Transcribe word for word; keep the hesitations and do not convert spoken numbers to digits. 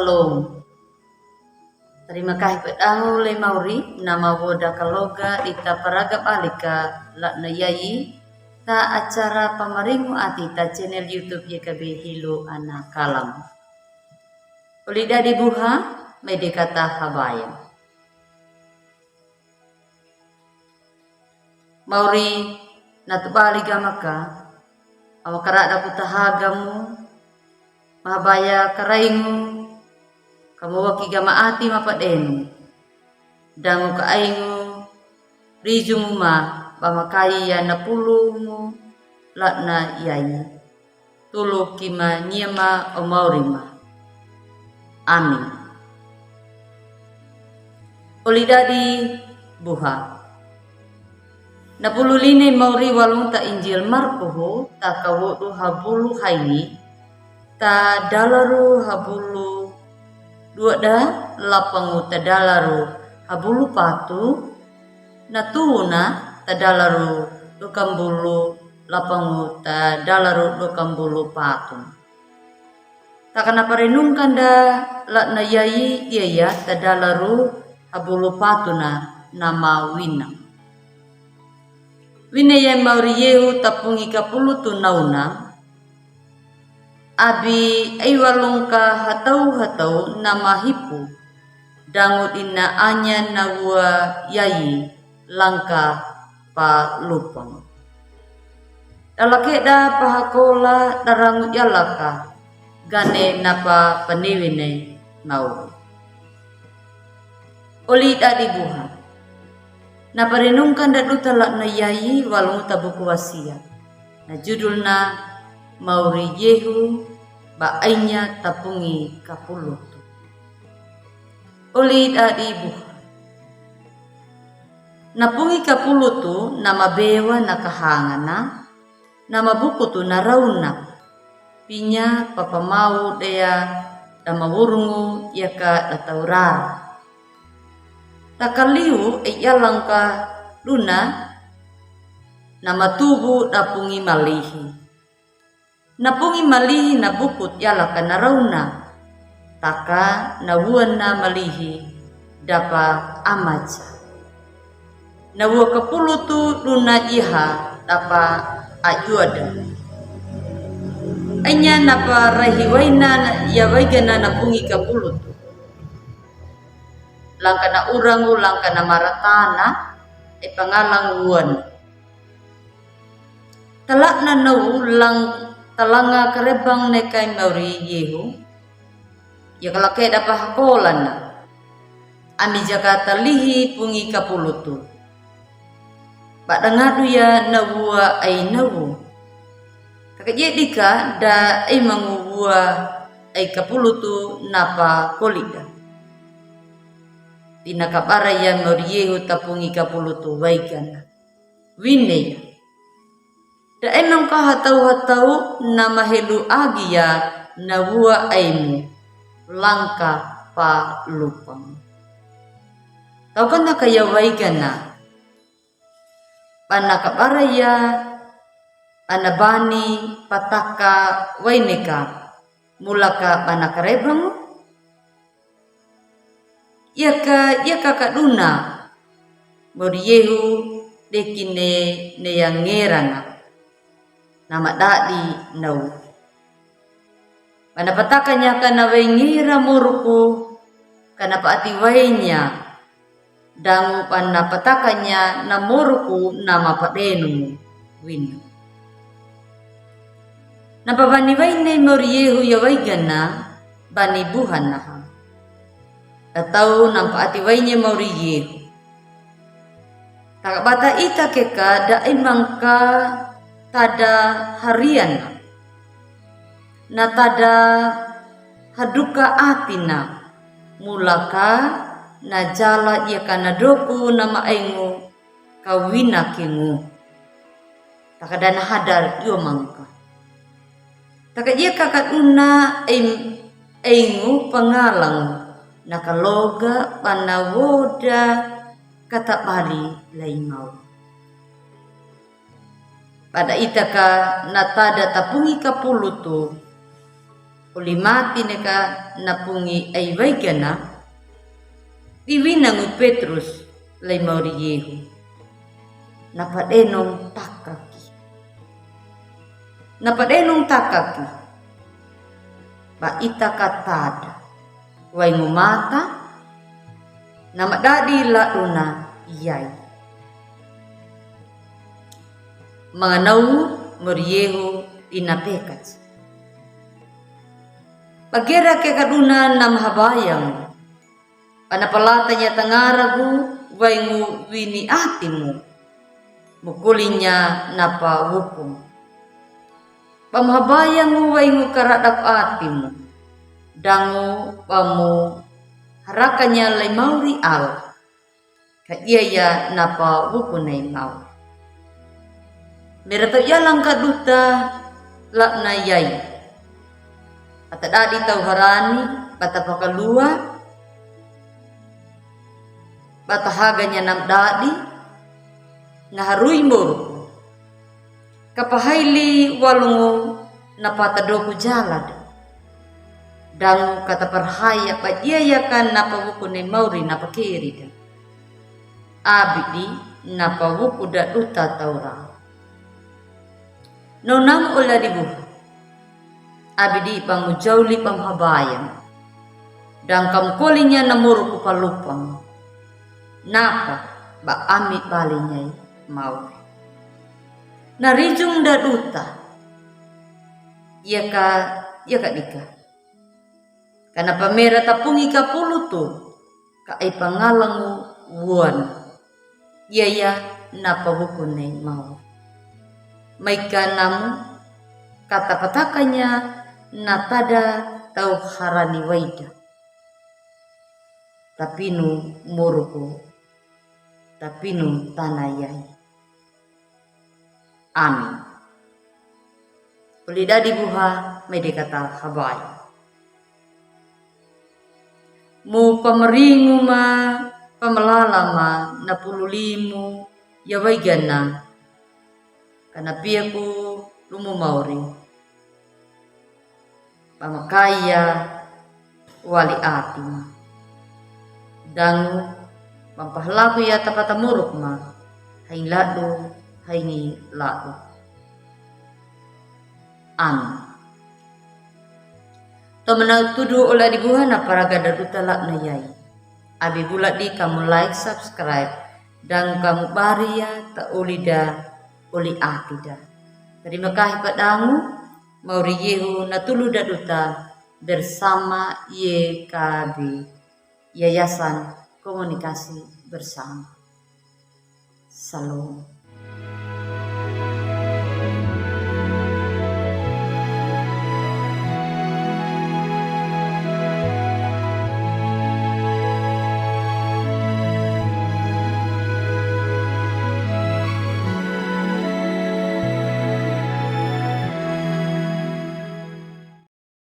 Shalom. Tarima kahi pe dangu lei mauri, nama woda kaloga ita paraga balika latna yayi ta acara pamaringu ati ta channel YouTube Y K B Hilo Ana Kalam. Oli dadi buha, mai de kata habaya. Mauri, na tubali gama ka, awa karada ku taha gamu, mahabaya karaingu, kamowaki gama ati mapadenu. Dangu ka aingu, rijumu ma, ba makai ya na pulumu, latna yayi. Tulu ki ma nyema o mauri ma. Amin. Oli dadi buha. Na pulu line mauri walung ta Injil Markuhu, ta kawodu habulu haini, ta dalaru habulu dua da, lapangu ta dalaru habulu patu, na tuna ta dalaru dua kambulu lapangu ta dalaru dua kambulu patu. Taka na parenungkan da latna yayi iya ya ta dalaru habulu patu na nama wina. Wina ya mauri yehu tapungi kapulutu nauna. Abi ai walung ka hatau-hatau nama hipu. Dangu dina anya na wua yayi langka pa lupang. Dalakeda pahakola darangu yalaka gane napa panewene mau. Oli dadi buha. Na parenungkan da duta latna yayi walung ta buku wasiya. Na judulna mauri yehu ba ainya tapungi kapulutu. Oli dadi buha. Na pungi kapulutu nama bewa na kahangana, nama bukutu na rauna. Pinya papamau dea dama wurungu yaka da taurara. Takaliu e yalangka duna nama tubu da pungi malihi. Na pungi malihi na bukut yalaka na rauna. Taka na wua na malihi dapa amaca. Na wua kapulutu duna iha dapa ayuada. Enya napa rahi waina ya waigana na pungi kapulutu. Langka na urangu, langka na maratana, e pangalang wuan. Talakna nau lang talanga karebang nekai mauri yehu. Ya kalakeda pahakolana. Ami jaka talihi pungi kapulutu. Ba dangadu ya na wua ai nau. Taka jedika da ai mangu wua ai kapulutu napa kolida. Dina kabara ya mauri yehu tapungi kapulutu waigana. Wine ya. Da emang ka hatau-hatau nama helu agi ya na wua aimu langka pa lupang. Tau kana kaya waigana. Bana kabara ya ana bani pataka waineka. Mulaka bana karebangu. Yaka, yaka kaduna. Mauri yehu dekine ne ya ngerana. Nama dadi nau. Bana patakanya kana wai ngera moruku kana paati wainya. Dangu bana patakanya na moruku nama padenu wina. Napa bani waine mauri yehu ya waigana bani buhanaha. Datau napa ati waine mauri yehu. Taka bata ita keka da imangka tada hariana. Na tada haduka atina. Mulaka na jala yaka na doku nama aingu kawina kingu. Taka dana hadar io mangka. Taka ia kaka duna aingu pangalang na kaloga bana woda kata bali laimau. Bada itaka na tada tapungi kapulutu. Oli mati neka na pungi ai waigana, di wina ngu Petrus lei mauri Yehu. Na padenong takaki. Na padenong takaki. Ba ita ka tada. Waingu mata, na madadi laduna iyai. Manganau mauri Yehu ina pekati. Bagera ke kaduna na mahabayang. Ba na palata nya tangaragu waingu wini atimu. Mukolinya na pawukum. Ba mahabayangu waingu karadap atimu. Dangu ba mo harakanya lei mauri Allah. Ka iyaya na pawuku nei mau. Mera tau yalang ka duta la'na yai. Ba tadadi tau harani, ba tapakalua, ba tahaganya na madadi, nga harui moruku. Ka pahaili walongo na patadoku jalada. Dangu ka taparhaya ba iyaya ka na pawuku nei mauri na pakerida. Abidi na pawuku da duta taura. Nonam ola dibuha. Abidi ba mujauli ba mahabayang. Dangu ka mukolinya na moruku palupang. Napa ba ami balinya i mauri. Na rijung da duta. Iyaka, iyaka dika. Ka na pamera tapungi kapulutu. Ka ai pangalangu wuan. Iyaya na pawuku nei mau. Maika namu ka tapatakanya na tada tau harani waida. Tapinu moruku. Tapinu tana yai. Amin. Oli dadi buha mai de kata habai. Mo pamaringu ma pamalala ma na pulu limu ya waigana. Ka na piaku lumu mauri. Ba makaia wali ati ma. Dangu ba mpahalaku ya tapata muruk ma. Haingi ladu, haingi ladu. Amin. Tomana tudu ola dibuha na paraga da duta la'na yai. Abi bula di kamu like, subscribe, dangu kamu bari ya ta oli da oli ati da. Terima kasih pa dangu. Mauri Yehu na tulu da duta bersama Y K B, Yayasan Komunikasi Bersama. Salom.